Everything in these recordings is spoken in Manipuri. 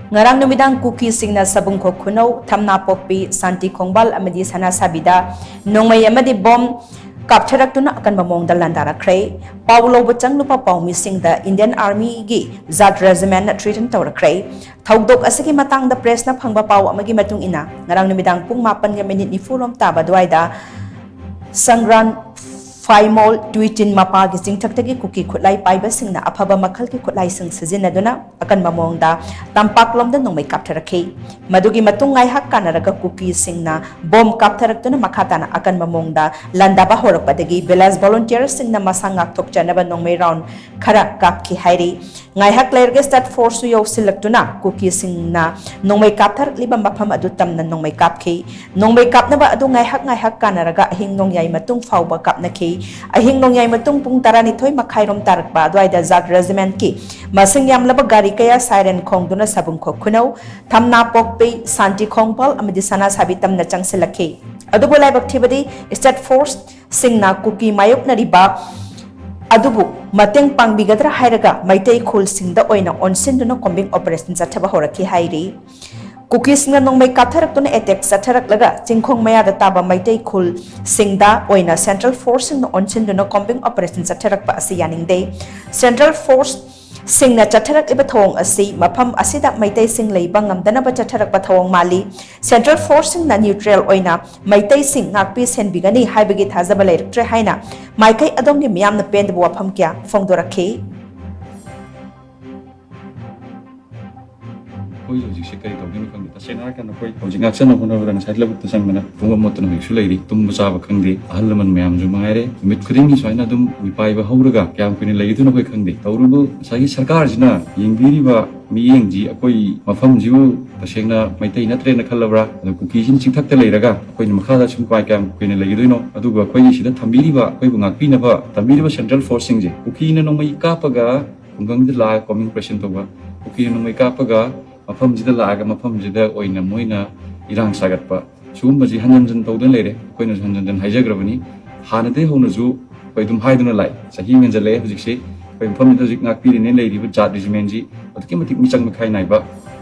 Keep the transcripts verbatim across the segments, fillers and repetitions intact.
ꯉꯔꯥꯡ ꯅꯨꯃꯤꯗꯥꯡ ꯀꯨꯀꯤꯁꯤꯡꯅ ꯁꯕꯨꯡꯈꯣꯛ ꯈꯨꯅꯧ, ꯊꯝꯅꯥꯄꯣꯛꯄꯤ, ꯁꯥꯟꯇꯤ ꯈꯣꯡꯕꯥꯜ ꯑꯃꯗꯤ ꯁꯅꯥꯁꯥꯕꯤꯗ ꯅꯣꯡꯃꯩ ꯑꯃꯗꯤ ꯕꯣꯝ ꯀꯥꯞꯊꯔꯛꯇꯨꯅ ꯑꯀꯟꯕ ꯃꯑꯣꯡꯗ ꯂꯥꯟꯗꯥꯔꯛꯈ꯭ꯔꯦ꯫ ꯄꯥꯎ ꯂꯧꯕ ꯆꯪꯂꯨꯕ ꯄꯥꯎꯃꯤꯁꯤꯡꯗ Indian Armyꯒꯤ ꯖꯥꯠ Regimentꯅ threaten ꯇꯧꯔꯛꯈ꯭ꯔꯦ꯫ ꯊꯧꯗꯣꯛ ꯑꯁꯤꯒꯤ ꯃꯇꯥꯡꯗ pressꯅ ꯐꯪꯕ ꯄꯥꯎ ꯑꯃꯒꯤ ꯃꯇꯨꯡ ꯏꯟꯅ, ꯉꯔꯥꯡ ꯅꯨꯃꯤꯗꯥꯡ ꯄꯨꯡ ꯃꯥꯄꯟꯒ ꯃꯤꯅꯤꯠ ꯅꯤꯐꯨ ꯔꯣꯝ ꯇꯥꯕ ꯑꯗꯨꯋꯥꯏꯗ ꯁꯪꯒ꯭ꯔꯥꯟ ꯐꯥꯏꯃꯣꯜ ꯇꯨꯏꯆꯤꯟ ꯃꯄꯥꯒꯤ ꯆꯤꯡꯊꯛꯇꯒꯤ ꯀꯨꯀꯤ ꯈꯨꯠꯂꯥꯏ ꯄꯥꯏꯕꯁꯤꯡꯅ ꯑꯐꯕ ꯃꯈꯜꯒꯤ ꯈꯨꯠꯂꯥꯏꯁꯤꯡ ꯁꯤꯖꯤꯟꯅꯗꯨꯅ ꯑꯀꯟꯕ ꯃꯑꯣꯡꯗ ꯇꯝꯄꯥꯛꯂꯣꯝꯗ ꯅꯣꯡꯃꯩ ꯀꯥꯞꯊꯔꯛꯈꯤ꯫ ꯃꯗꯨꯒꯤ ꯃꯇꯨꯡ ꯉꯥꯏꯍꯥꯛ ꯀꯥꯟꯅꯔꯒ ꯀꯨꯀꯤꯁꯤꯡꯅ ꯕꯣꯝ ꯀꯥꯞꯊꯔꯛꯇꯨꯅ ꯃꯈꯥ ꯇꯥꯅ ꯑꯀꯟꯕ ꯃꯑꯣꯡꯗ ꯂꯥꯟꯗꯥꯕ ꯍꯧꯔꯛꯄꯗꯒꯤ village volunteerꯁꯤꯡꯅ ꯃꯁꯥ ꯉꯥꯛꯊꯣꯛꯆꯅꯕ ꯅꯣꯡꯃꯩ round ꯈꯔ ꯀꯥꯞꯈꯤ ꯍꯥꯏꯔꯤ꯫ ꯉꯥꯏꯍꯥꯛ ꯂꯩꯔꯒ state forceꯁꯨ ꯌꯧꯁꯤꯜꯂꯛꯇꯨꯅ ꯀꯨꯀꯤꯁꯤꯡꯅ ꯅꯣꯡꯃꯩ ꯀꯥꯞꯊꯔꯛꯂꯤꯕ ꯃꯐꯝ ꯑꯗꯨ ꯇꯝꯅ ꯅꯣꯡꯃꯩ ꯀꯥꯞꯈꯤ꯫ ꯅꯣꯡꯃꯩ ꯀꯥꯞꯅꯕ ꯑꯗꯨ ꯉꯥꯏꯍꯥꯛ ꯉꯥꯏꯍꯥꯛ ꯀꯥꯟꯅꯔꯒ ꯑꯍꯤꯡ ꯅꯣꯡꯌꯥꯏ ꯃꯇꯨꯡ ꯐꯥꯎꯕ ꯀꯥꯞꯅꯈꯤ꯫ ꯑꯍꯤꯡ ꯅꯣꯡꯌꯥꯏ ꯃꯇꯨꯡ ꯄꯨꯡ ꯇꯔꯥꯅꯤꯊꯣꯏ ꯃꯈꯥꯏꯔꯣꯝ ꯇꯥꯔꯛꯄ ꯑꯗꯨꯋꯥꯏꯗ ꯖꯥꯠ Regimentꯀꯤ ꯃꯁꯤꯡ ꯌꯥꯝꯂꯕ ꯒꯥꯔꯤ ꯀꯌꯥ siren ꯈꯣꯡꯗꯨꯅ ꯁꯕꯨꯡꯈꯣꯛ ꯈꯨꯅꯧ, ꯊꯝꯅꯥꯄꯣꯛꯄꯤ, ꯁꯥꯟꯇꯤ ꯈꯣꯡꯕꯥꯜ ꯑꯃꯗꯤ ꯁꯅꯥꯁꯥꯕꯤ ꯇꯝꯅ ꯆꯪꯁꯤꯜꯂꯛꯈꯤ꯫ ꯑꯗꯨꯕꯨ ꯂꯥꯏꯕꯛ ꯊꯤꯕꯗꯤ state forceꯁꯤꯡꯅ ꯀꯨꯀꯤ ꯃꯥꯌꯣꯛꯅꯔꯤꯕ ꯑꯗꯨꯕꯨ ꯃꯇꯦꯡ ꯄꯥꯡꯕꯤꯒꯗ꯭ꯔꯥ ꯍꯥꯏꯔꯒ ꯃꯩꯇꯩ ꯈꯨꯜꯁꯤꯡꯗ ꯑꯣꯏꯅ ꯑꯣꯟꯁꯤꯟꯗꯨꯅ combing operation ꯆꯠꯊꯕ ꯍꯧꯔꯛꯈꯤ ꯍꯥꯏꯔꯤ꯫ ꯀꯨꯀꯤꯁꯤꯡꯅ ꯅꯣꯡꯃꯩ ꯀꯥꯞꯊꯔꯛꯇꯨꯅ attack ꯆꯠꯊꯔꯛꯂꯒ ꯆꯤꯡꯈꯣꯡ ꯃꯌꯥꯗ ꯇꯥꯕ ꯃꯩꯇꯩ ꯈꯨꯜꯁꯤꯡꯗ ꯑꯣꯏꯅ central forceꯁꯤꯡꯅ ꯑꯣꯟꯁꯤꯟꯗꯨꯅ combing operation ꯆꯠꯊꯔꯛꯄ ꯑꯁꯤ ꯌꯥꯅꯤꯡꯗꯦ꯫ Central forceꯁꯤꯡꯅ ꯆꯠꯊꯔꯛꯂꯤꯕ ꯊꯧꯑꯣꯡ ꯑꯁꯤ ꯃꯐꯝ ꯑꯁꯤꯗ ꯃꯩꯇꯩꯁꯤꯡ ꯂꯩꯕ ꯉꯝꯗꯅꯕ ꯆꯠꯊꯔꯛꯄ ꯊꯧꯑꯣꯡ ꯃꯥꯜꯂꯤ꯫ Central forceꯁꯤꯡꯅ neutral ꯑꯣꯏꯅ ꯃꯩꯇꯩꯁꯤꯡ ꯉꯥꯛꯄꯤ ꯁꯦꯟꯕꯤꯒꯅꯤ ꯍꯥꯏꯕꯒꯤ ꯊꯥꯖꯕ ꯂꯩꯔꯛꯇ꯭ꯔꯦ ꯍꯥꯏꯅ ꯃꯥꯏꯀꯩ ꯑꯗꯣꯝꯒꯤ ꯃꯤꯌꯥꯝꯅ ꯄꯦꯟꯗꯕ ꯋꯥꯐꯝ ꯀꯌꯥ ꯐꯣꯡꯗꯣꯔꯛꯈꯤ꯫ ꯑꯩꯈꯣꯏ ꯍꯧꯖꯤꯛꯁꯦ ꯀꯔꯤ ꯇꯧꯗꯣꯏꯅꯣ ꯈꯪꯗꯦ꯫ ꯇꯁꯦꯡꯅ ꯍꯥꯏꯔꯀꯥꯟꯗ ꯑꯩꯈꯣꯏ ꯍꯧꯖꯤꯛ ꯉꯥꯛꯆꯅꯕ ꯍꯣꯠꯅꯕꯗ ꯉꯁꯥꯏ ꯂꯧꯕꯨꯛꯇ ꯆꯪꯕꯅ ꯄꯨꯡ ꯑꯃ ꯃꯣꯠꯇꯅ ꯍꯧꯖꯤꯛꯁꯨ ꯂꯩꯔꯤ꯫ ꯇꯨꯝꯕ ꯆꯥꯕ ꯈꯪꯗꯦ꯫ ꯑꯍꯜ ꯂꯃꯟ ꯃꯌꯥꯝꯁꯨ ꯃꯉꯥꯏꯔꯦ꯫ ꯅꯨꯃꯤꯠ ꯈꯨꯗꯤꯡꯒꯤ ꯁꯨꯃꯥꯏꯅ ꯑꯗꯨꯝ ꯃꯤꯄꯥꯏꯕ ꯍꯧꯔꯒ ꯀꯌꯥꯝ ꯀꯨꯏꯅ ꯂꯩꯒꯗꯣꯏꯅꯣ ꯑꯩꯈꯣꯏ ꯈꯪꯗꯦ꯫ ꯇꯧꯔꯤꯕ ꯉꯁꯥꯏꯒꯤ ꯁꯔꯀꯥꯔꯁꯤꯅ ꯌꯦꯡꯕꯤꯔꯤꯕ ꯃꯤꯠꯌꯦꯡꯁꯤ ꯑꯩꯈꯣꯏ ꯃꯐꯝꯁꯤꯕꯨ ꯇꯁꯦꯡꯅ ꯃꯩꯇꯩ ꯅꯠꯇ꯭ꯔꯦꯅ ꯈꯜꯂꯕ꯭ꯔꯥ? ꯑꯗꯣ ꯀꯨꯀꯤꯁꯤꯅ ꯆꯤꯡꯊꯛꯇ ꯂꯩꯔꯒ ꯑꯩꯈꯣꯏꯅ ꯃꯈꯥꯗ ꯁꯨꯝ ꯀꯥꯏ ꯀꯌꯥꯝ ꯀꯨꯏꯅ ꯂꯩꯒꯗꯣꯏꯅꯣ? ꯑꯗꯨꯒ ꯑꯩꯈꯣꯏꯒꯤ ꯁꯤꯗ ꯊꯝꯕꯤꯔꯤꯕ, ꯑꯩꯈꯣꯏꯕꯨ ꯉꯥꯛꯄꯤꯅꯕ ꯊꯝꯕꯤꯔꯤꯕ central forceꯁꯤꯡꯁꯦ ꯀꯨꯀꯤꯅ ꯅꯣꯡꯃꯩ ꯀꯥꯞꯄꯒ ꯈꯨꯡꯒꯪꯗ ꯂꯥꯛꯑꯒ combing operation ꯇꯧꯕ, ꯀꯨꯀꯤꯅ ꯅꯣꯡꯃꯩ ꯀꯥꯞꯄꯒ ꯃꯐꯝꯁꯤꯗ ꯂꯥꯛꯑꯒ ꯃꯐꯝꯁꯤꯗ ꯑꯣꯏꯅ ꯃꯣꯏꯅ ꯏꯔꯥꯡ ꯁꯥꯒꯠꯄ, ꯁꯤꯒꯨꯝꯕꯁꯤ ꯍꯟꯖꯟ ꯍꯟꯖꯟ ꯇꯧꯗꯨꯅ ꯂꯩꯔꯦ꯫ ꯑꯩꯈꯣꯏꯅꯁꯨ ꯍꯟꯖꯟ ꯍꯟꯖꯟ ꯍꯥꯏꯖꯈ꯭ꯔꯕꯅꯤ꯫ ꯍꯥꯟꯅꯗꯒꯤ ꯍꯧꯅꯁꯨ ꯑꯩꯈꯣꯏ ꯑꯗꯨꯝ ꯍꯥꯏꯗꯨꯅ ꯂꯥꯛꯏ꯫ ꯆꯍꯤ ꯑꯃ ꯍꯦꯟꯖꯜꯂꯛꯑꯦ ꯍꯧꯖꯤꯛꯁꯦ꯫ ꯑꯩꯈꯣꯏ ꯃꯐꯝꯁꯤꯗ ꯍꯧꯖꯤꯛ ꯉꯥꯛꯄꯤꯔꯤꯅꯦ ꯂꯩꯔꯤꯕ ꯖꯥꯠ Regimentꯁꯤ ꯑꯗꯨꯛꯀꯤ ꯃꯇꯤꯛ ꯃꯤꯆꯪ ꯃꯤꯈꯥꯏ ꯅꯥꯏꯕ,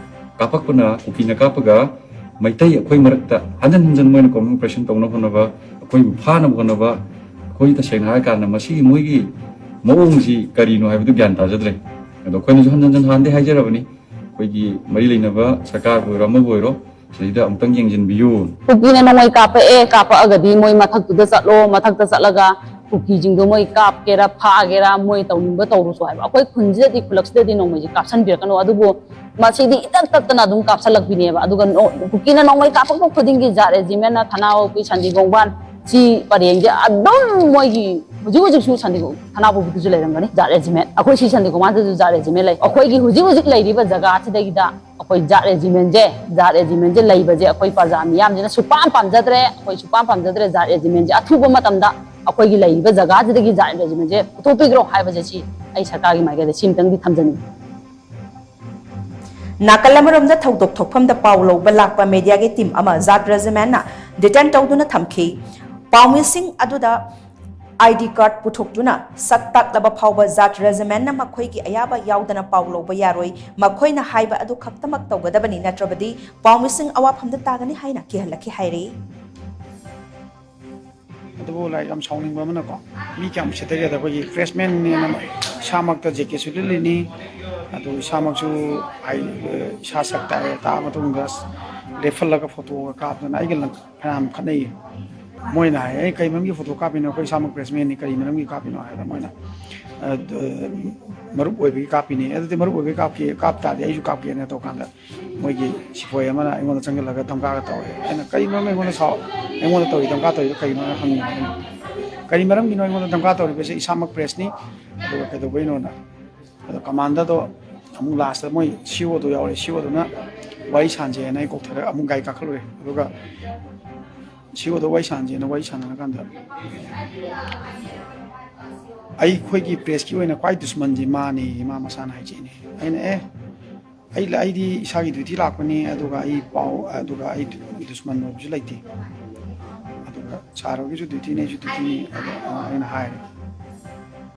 ꯀꯥꯞꯄꯛꯄꯅ, ꯀꯨꯀꯤꯅ ꯀꯥꯞꯄꯒ ꯃꯩꯇꯩ ꯑꯩꯈꯣꯏ ꯃꯔꯛꯇ ꯍꯟꯖꯟ ꯍꯟꯖꯟ ꯃꯣꯏꯅ ꯀꯣꯃꯨꯅꯤꯀꯦꯁꯟ ꯇꯧꯅꯕ ꯍꯣꯠꯅꯕ, ꯑꯩꯈꯣꯏꯕꯨ ꯐꯥꯅꯕ ꯍꯣꯠꯅꯕ, ꯑꯩꯈꯣꯏ ꯇꯁꯦꯡꯅ ꯍꯥꯏꯔ ꯀꯥꯟꯗ ꯃꯁꯤꯒꯤ ꯃꯣꯏꯒꯤ ꯃꯑꯣꯡꯁꯤ ꯀꯔꯤꯅꯣ ꯍꯥꯏꯕꯗꯨ ꯒ꯭ꯌꯥꯟ ꯇꯥꯖꯗ꯭ꯔꯦ꯫ ꯑꯗꯣ ꯑꯩꯈꯣꯏꯅꯁꯨ ꯍꯟꯖꯟ ꯍꯟꯖꯟ ꯍꯥꯟꯗꯤ ꯍꯥꯏꯖꯔꯕꯅꯤ, ꯑꯩꯈꯣꯏꯒꯤ ꯃꯔꯤ ꯂꯩꯅꯕ ꯁꯔꯀꯥꯔꯕꯨ ꯑꯣꯏꯔꯣ ꯑꯃꯕꯨ ꯑꯣꯏꯔꯣ, ꯁꯤꯗ ꯑꯃꯨꯛꯇꯪ ꯌꯦꯡꯁꯤꯟꯕꯤꯌꯨ꯫ ꯀꯨꯀꯤꯅ ꯅꯣꯡꯃꯩ ꯀꯥꯞꯄꯛꯑꯦ, ꯀꯥꯞꯄꯛꯑꯒꯗꯤ ꯃꯣꯏ ꯃꯊꯛꯇꯨꯗ ꯆꯠꯂꯣ, ꯃꯊꯛꯇ ꯆꯠꯂꯒ ꯀꯨꯀꯤꯁꯤꯡꯗꯣ ꯃꯣꯏ ꯀꯥꯞꯀꯦꯔꯥ, ꯐꯥꯒꯦꯔꯥ, ꯃꯣꯏ ꯇꯧꯅꯤꯡꯕ ꯇꯧꯔꯨꯁꯨ ꯍꯥꯏꯕ꯫ ꯑꯩꯈꯣꯏ ꯈꯨꯟꯁꯤꯗꯗꯤ, ꯈꯨꯜꯂꯛꯁꯤꯗꯗꯤ ꯅꯣꯡꯃꯩꯁꯦ ꯀꯥꯞꯁꯟꯕꯤꯔꯛꯀꯅꯨ, ꯑꯗꯨꯕꯨ ꯃꯁꯤꯗꯤ ꯏꯇꯠ ꯇꯠꯇꯅ ꯑꯗꯨꯝ ꯀꯥꯞꯁꯜꯂꯛꯄꯤꯅꯦꯕ꯫ ꯑꯗꯨꯒ ꯅꯣ-, ꯀꯨꯀꯤꯅ ꯅꯣꯡꯃꯩ ꯀꯥꯞꯄꯛꯄ ꯈꯨꯗꯤꯡꯒꯤ ꯖꯥꯠ ꯔꯦꯖꯤꯃꯦꯟꯅ, ꯊꯅꯥꯄꯣꯛꯄꯤ, ꯁꯟꯗꯤ ꯈꯣꯡꯕꯥꯟ, ꯁꯤ ꯄꯔꯦꯡꯁꯦ ꯑꯗꯨꯝ ꯃꯣꯏꯒꯤ ꯍꯧꯖꯤꯛ ꯍꯧꯖꯤꯛꯁꯨ ꯁꯟꯗꯤ, ꯊꯅꯥꯄꯣꯛꯄꯤꯗꯁꯨ ꯂꯩꯔꯝꯒꯅꯤ ꯖꯥꯠ ꯔꯦꯖꯤꯃꯦꯟ, ꯑꯩꯈꯣꯏ ꯁꯤ ꯁꯟꯗꯤ ꯈꯣꯡꯕꯥꯟꯗꯁꯨ ꯖꯥꯠ ꯔꯦꯖꯤꯃꯦꯟ ꯂꯩ꯫ ꯑꯩꯈꯣꯏꯒꯤ ꯍꯧꯖꯤꯛ ꯍꯧꯖꯤꯛ ꯂꯩꯔꯤꯕ ꯖꯒꯥꯁꯤꯗꯒꯤꯗ ꯑꯩꯈꯣꯏ ꯖꯥꯠ ꯔꯦꯖꯤꯃꯦꯟꯁꯦ, ꯖꯥꯠ ꯔꯦꯖꯤꯃꯦꯟꯁꯦ ꯂꯩꯕꯁꯦ ꯑꯩꯈꯣꯏ ꯄ꯭ꯔꯖꯥ ꯃꯤꯌꯥꯝꯁꯤꯅ ꯁꯨꯛꯄꯥꯝ ꯄꯥꯝꯖꯗ꯭ꯔꯦ, ꯑꯩꯈꯣꯏ ꯁꯨꯛꯄꯥꯝ ꯄꯥꯝꯖꯗ꯭ꯔꯦ꯫ ꯖꯥꯠ ꯔꯦꯖꯤꯃꯦꯟꯁꯦ ꯑꯊꯨꯕ ꯃꯇꯝꯗ ꯑꯩꯈꯣꯏꯒꯤ ꯂꯩꯔꯤꯕ ꯖꯒꯥꯁꯤꯗꯒꯤ ꯖꯥꯠ ꯔꯦꯖꯤꯃꯦꯟꯁꯦ ꯄꯨꯊꯣꯛꯄꯤꯈ꯭ꯔꯣ ꯍꯥꯏꯕꯁꯦ ꯁꯤ ꯑꯩ ꯁꯔꯀꯥꯔꯒꯤ ꯃꯥꯏꯀꯩꯗ ꯁꯤꯝꯇꯪꯗꯤ ꯊꯝꯖꯅꯤꯡꯉꯤ꯫ ꯅꯥꯀꯜ ꯑꯃꯔꯣꯝꯗ ꯊꯧꯗꯣꯛ ꯊꯣꯛꯐꯝꯗ ꯄꯥꯎ ꯂꯧꯕ ꯂꯥꯛꯄ ꯃꯦꯗꯤꯌꯥꯒꯤ ꯇꯤꯝ ꯑꯃ ꯖꯥꯠ ꯔꯦꯖꯤꯃꯦꯟꯅ ꯗꯤꯇꯦꯟ ꯇꯧꯗꯨꯅ ꯊꯝꯈꯤ꯫ ꯄꯥꯎꯃꯤꯁꯤꯡ ꯑꯗꯨꯗ ꯑꯥꯏ ꯗꯤ ꯀꯥꯔꯗ ꯄꯨꯊꯣꯛꯇꯨꯅ ꯁꯛ ꯇꯥꯛꯂꯕ ꯐꯥꯎꯕ ꯖꯥꯠ ꯔꯦꯖꯤꯃꯦꯟꯅ ꯃꯈꯣꯏꯒꯤ ꯑꯌꯥꯕ ꯌꯥꯎꯗꯅ ꯄꯥꯎ ꯂꯧꯕ ꯌꯥꯔꯣꯏ, ꯃꯈꯣꯏꯅ ꯍꯥꯏꯕ ꯑꯗꯨ ꯈꯛꯇꯃꯛ ꯇꯧꯒꯗꯕꯅꯤ, ꯅꯠꯇ꯭ꯔꯕꯗꯤ ꯄꯥꯎꯃꯤꯁꯤꯡ ꯑꯋꯥꯐꯝꯗ ꯇꯥꯒꯅꯤ ꯍꯥꯏꯅ ꯀꯤꯍꯜꯂꯛꯈꯤ ꯍꯥꯏꯔꯤ꯫ ꯑꯗꯨꯕꯨ ꯂꯥꯏꯔꯤꯛ ꯌꯥꯝ ꯁꯥꯎꯅꯤꯡꯕ ꯑꯃꯅꯀꯣ, ꯃꯤ ꯀꯌꯥꯝ ꯎꯁꯤꯠꯇꯒꯦꯗ, ꯑꯩꯈꯣꯏꯒꯤ ꯐ꯭ꯔꯦꯁꯃꯦꯟꯅꯦꯅ ꯏꯁꯥꯃꯛꯇ ꯖꯦꯀꯦꯠꯁꯨ ꯂꯤꯠꯂꯤꯅꯤ, ꯑꯗꯨ ꯏꯁꯥꯃꯛꯁꯨ ꯍꯥꯏ-, ꯏꯁꯥ ꯁꯛ ꯇꯥꯛꯑꯦ, ꯇꯥꯛꯑ ꯃꯇꯨꯡꯗ ꯂꯦꯞꯍꯜꯂꯒ ꯐꯣꯇꯣꯒ ꯀꯥꯞꯇꯅ ꯑꯩꯒ ꯂꯪ-, ꯐꯅꯌꯥꯝ ꯈꯠꯅꯩꯌꯦ꯫ ꯃꯣꯏꯅ ꯍꯥꯏ, "ꯑꯩ ꯀꯔꯤ ꯃꯔꯝꯒꯤ ꯐꯣꯇꯣ ꯀꯥꯞꯄꯤꯅꯣ? ꯑꯩꯈꯣꯏ ꯏꯁꯥꯃꯛ ꯄ꯭ꯔꯦꯁꯃꯦꯟꯅꯤ, ꯀꯔꯤ ꯃꯔꯝꯒꯤ ꯀꯥꯞꯄꯤꯅꯣ?" ꯍꯥꯏꯗ ꯃꯣꯏꯅ, "ꯑ, ꯗ-, ꯃꯔꯨꯞ ꯑꯣꯏꯕꯒꯤ ꯀꯥꯞꯄꯤꯅꯤ"꯫ "ꯑꯗꯨꯗꯤ ꯃꯔꯨꯞ ꯑꯣꯏꯕꯒꯤ ꯀꯥꯞꯀꯦ, ꯀꯥꯞ ꯇꯥꯔꯗꯤ ꯑꯩꯁꯨ ꯀꯥꯞꯀꯦꯅ" ꯇꯧꯀꯥꯟꯗ, ꯃꯣꯏꯒꯤ ꯁꯤꯐꯣꯏ ꯑꯃꯅ ꯑꯩꯉꯣꯟꯗ ꯆꯪꯁꯤꯜꯂꯒ ꯙꯝꯀꯥꯒ ꯇꯧꯔꯦ꯫ ꯑꯩꯅ, "ꯀꯔꯤ ꯃꯔꯝꯒꯤ ꯑꯩꯉꯣꯟꯗ ꯁꯥꯎ-, ꯑꯩꯉꯣꯟꯗ ꯇꯧꯔꯤ ꯙꯝꯀꯥ ꯇꯧꯔꯤꯗꯣ ꯀꯔꯤꯅꯣ?" ꯍꯥꯏꯅ ꯍꯪꯉꯤ꯫ "ꯀꯔꯤ ꯃꯔꯝꯒꯤꯅꯣ ꯑꯩꯉꯣꯟꯗ ꯙꯝꯀꯥ ꯇꯧꯔꯤꯕꯁꯦ? ꯏꯁꯥꯃꯛ ꯄ꯭ꯔꯦꯁꯅꯤ, ꯑꯗꯨꯒ ꯀꯩꯗꯧꯕꯩꯅꯣꯅ?" ꯑꯗꯣ ꯀꯃꯥꯟꯗꯔꯗꯣ ꯑꯃꯨꯛ ꯂꯥꯁꯇ ꯃꯣꯏ ꯁꯤ ꯏ ꯑꯣꯗꯣ ꯌꯥꯎꯔꯦ꯫ ꯁꯤ ꯏ ꯑꯣꯗꯨꯅ ꯋꯥꯔꯤ ꯁꯥꯟꯁꯦꯅ ꯑꯩ ꯀꯧꯊꯔꯒ ꯑꯃꯨꯛ ꯒꯥꯔꯤ ꯀꯥꯈꯠꯂꯨꯔꯦ꯫ ꯑꯗꯨꯒ ꯁꯤ ꯏ ꯑꯣꯗꯣ ꯋꯥꯔꯤ ꯁꯥꯟꯁꯦꯅ ꯋꯥꯔꯤ ꯁꯥꯟꯅꯔꯀꯥꯟꯗ, "ꯑꯩꯈꯣꯏꯒꯤ ꯄ꯭ꯔꯦꯁꯀꯤ ꯑꯣꯏꯅ ꯈ꯭ꯋꯥꯏ ꯗꯨꯁꯃꯟꯁꯦ ꯃꯥꯅꯦ, ꯃꯥ ꯃꯁꯥꯅ ꯍꯥꯏꯖꯩꯅꯦ"꯫ ꯑꯩꯅ, "ꯑꯦ, ꯑꯩ, ꯑꯩꯗꯤ ꯏꯁꯥꯒꯤ ꯗ꯭ꯌꯨꯇꯤ ꯂꯥꯛꯄꯅꯤ, ꯑꯗꯨꯒ ꯑꯩ ꯄꯥꯎ, ꯑꯗꯨꯒ ꯑꯩ ꯗꯨꯁꯃꯟ ꯑꯣꯏꯕꯁꯨ ꯂꯩꯇꯦ"꯫ ꯑꯗꯨꯒ ꯁꯥꯔ ꯍꯣꯏꯒꯤꯁꯨ ꯗ꯭ꯌꯨꯇꯤꯅꯤ, ꯑꯩꯁꯨ ꯗ꯭ꯌꯨꯇꯤꯅꯤ, ꯑꯗꯣ ꯑꯩꯅ ꯍꯥꯏꯔꯦ꯫